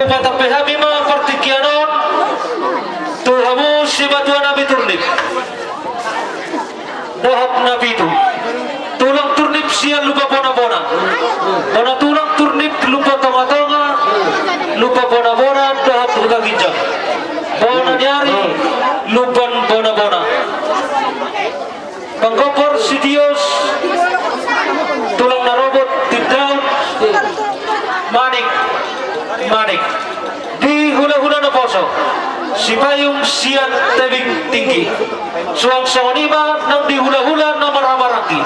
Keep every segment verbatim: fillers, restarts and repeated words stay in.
Patampe hami ma partingkian on tu hamu simatua nami Turnip dohot na pitu. Tulang Turnip sian Lumban Bonabona. Bona tulang Turnip Lumban Tongatonga, Lumban Bonabona dohot Huta Ginjang. Bona ni ari Lumban Bonabona. Panggompor sitios, tulang na robot tindaon, manik, manik. Di hulahula naposo, sipayung sian tebing tinggi. Suang songon i ma nang di hulahula na marhahamaranggi,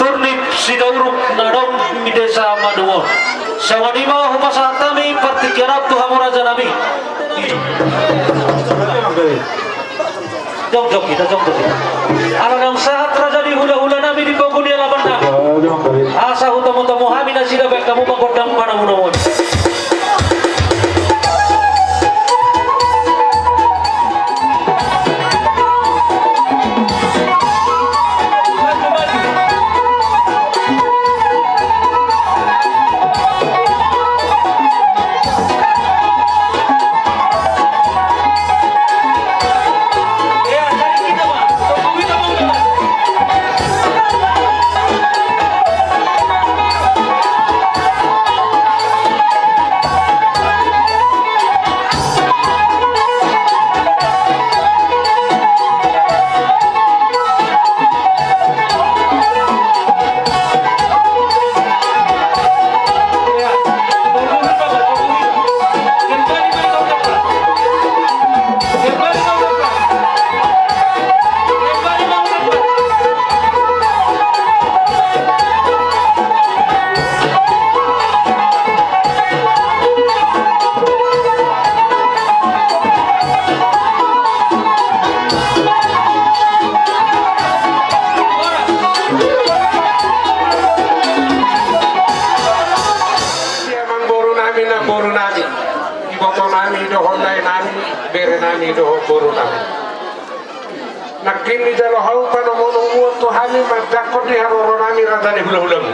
Turnip Sitauruk na adong di desa Madung on. Songon i ma hupasahat hami partingkian on tu hamu raja nami. Jongjong hita, jongjong hita. Ala naung sahat raja ni hulahula nami di pogu ni alaman nami, asa hutomutomu hami nasida baen hamu ma gondang panamunamu on. Ia amangboru nami, namboru nami, iboto nami dohot dae nami, bere nami dohot boru nami. Nangkin dijalo hamu panomunomuon tu hami mandakhon di haroro nami raja ni hulahulamu.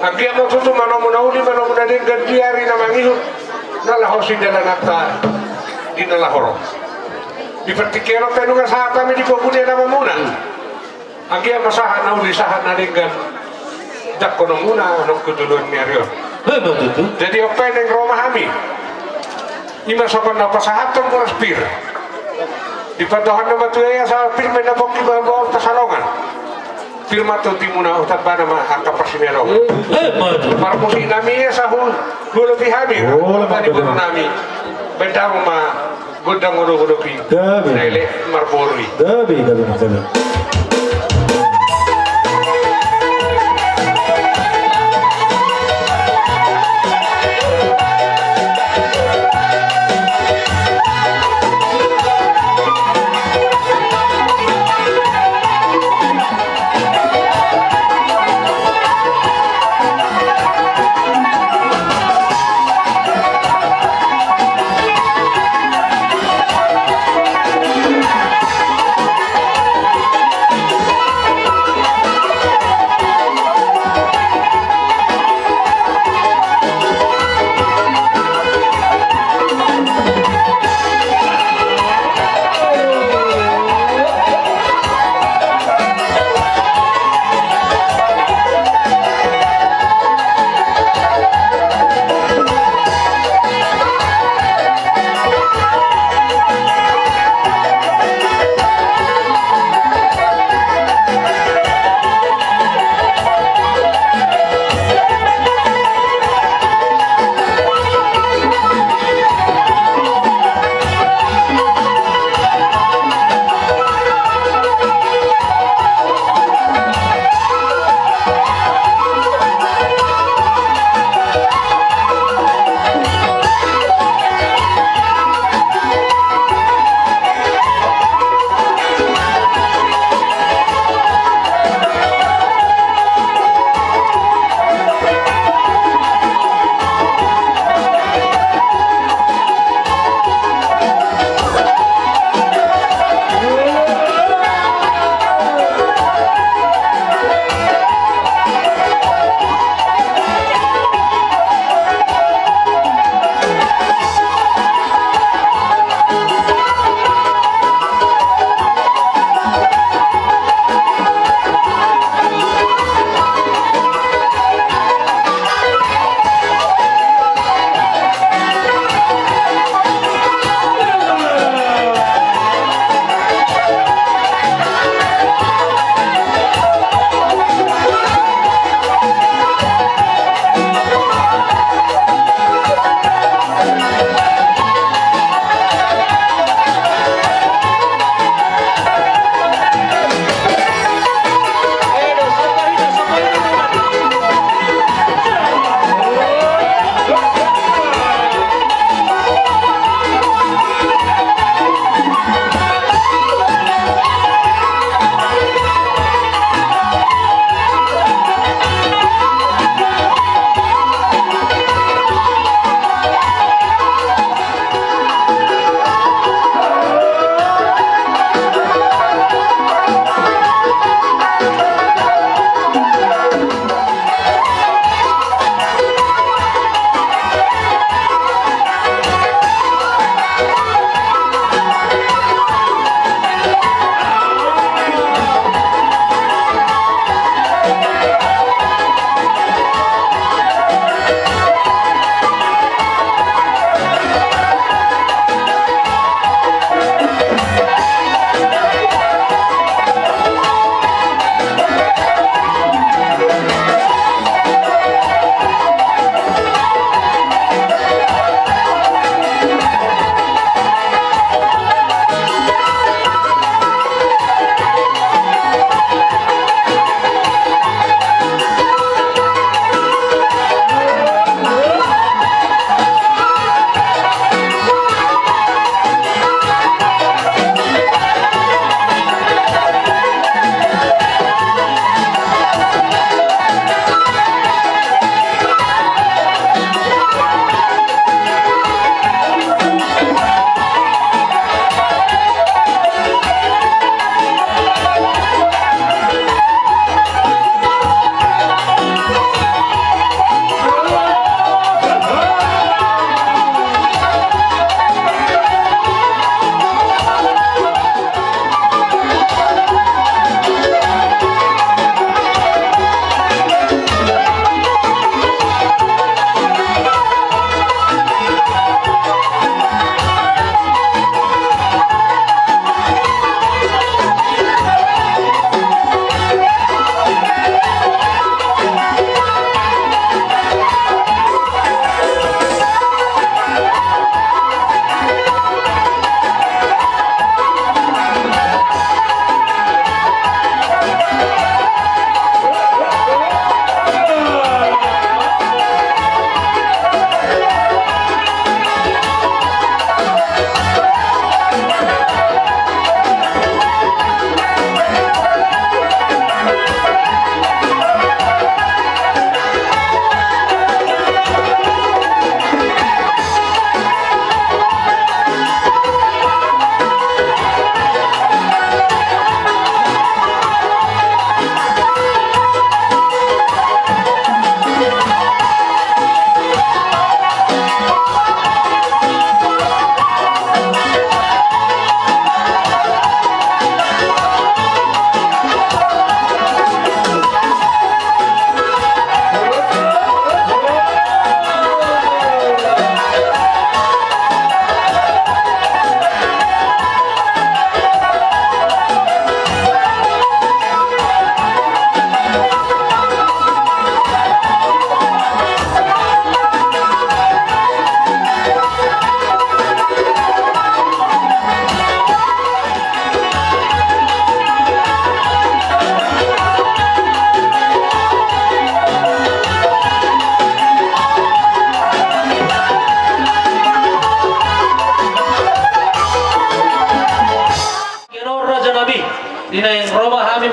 Anggiat ma tutu manomu na uli, manomu na denggan di ari na mangihut, na laho sidalananta di na laho ro. Di partingkian on pe nunga sahat hami di pogu ni alamanmuna. Anggiat ma sahat na uli, sahat na denggan dangkononmuna annon tu joloan ni ari on. Emma tutu. Jadi on pe naeng ro ma hami. I ma songon na pasahathon boras pir. Di pandohan na matua i, asa pir ma inna pongki, bahen ma on pasalongan. Pir ma totimuna, hutambana ma angka parsimeonongan. Emma tutu. Parmusik nami i asa hulopi hami. Emma tutu. Tadi boru nami. Baen damang ma gondang odokodoki. Gabe. Nai le marboru i. Gabe, gabe, gabe.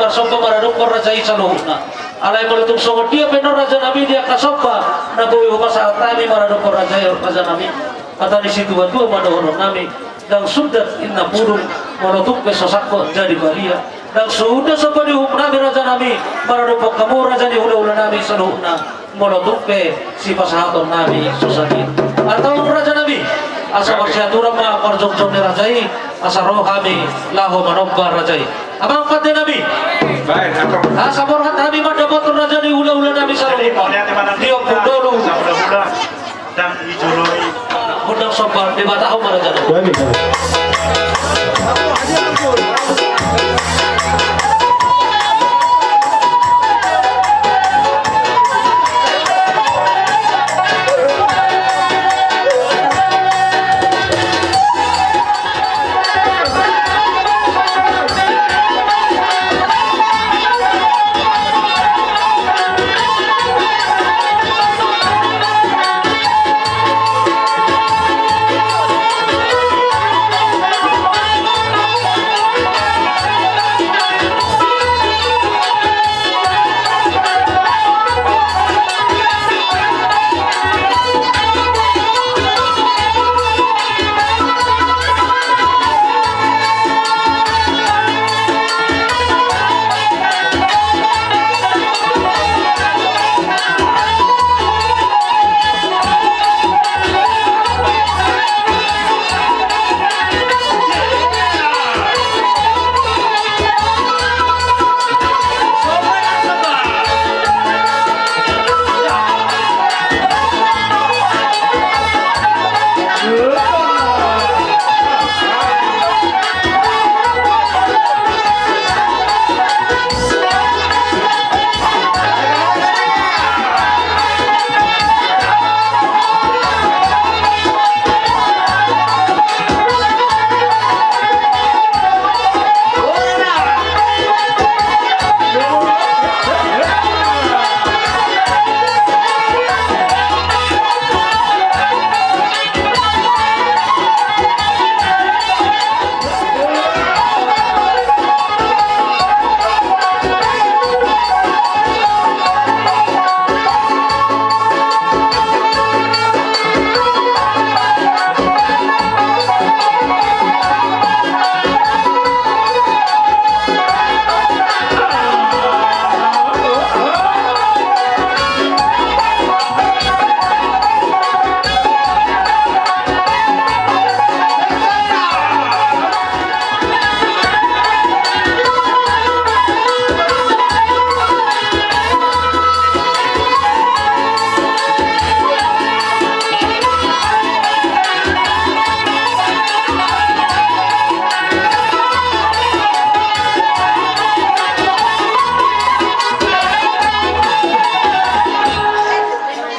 Somba maradophon raja i saluhutna. Alai molo tung songon dia pe nuaeng raja nami di angka somba na boi hupasahat hami maradophon raja i, raja nami, hata ni situatua ma dohonon nami: Ndang sundat inna pudung, molo tung pe so sangkot jadi balia. Ndang sundat somba ni uhum nami raja nami maradophon hamu raja ni hulahula nami saluhutna, molo tung pe sipasahaton nami so sadia. Antong raja nami, asa marsiaturan ma parjongjong ni raja i, asa ro hami laho manomba raja i. Amang pande nami. Baik, antong. Asa borhat hami mandapothon raja ni hulahula nami saluhutna. Di ompung dolu. Ndang dijoloi. Gondang somba Debata, hamu ma raja nami. Baik, baik.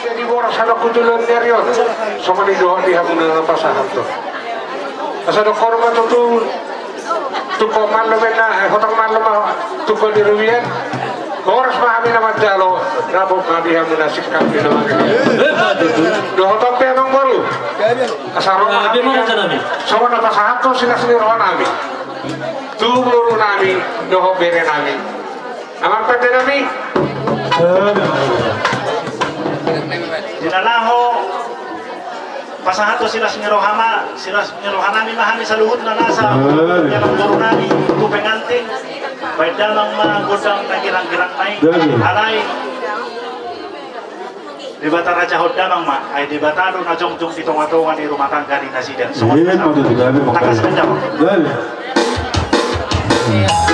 Jadi boras anak kutulon dari on. Songon i dohot di hamu na pasahat on. Asa dohot ma tutu. Tungkol malo ma na, eh, hotang malo ma, tungkol di rubian. Boras ma hami na manjalo, dapot ma di hamu na singkat di na manjalo. Dohot pe amang boru. Asa ro ma hami na, songon na pasahathon silas ni roha nami tu boru nami dohot bere nami. Amang pande nami. Di na laho pasahathon silas ni roha ma, silas ni roha nami ma hami saluhutna nasa. Hei. Amang boru nami tu pengantin. Baen damang ma gondang na girang-girang nai. Hei. Alai Debata raja hon damang ma, ai Debata do na jongjong di tonga-tonga ni rumah tangga ni nasida. Songon i ma tutu. Tangkas ma damang. Hei.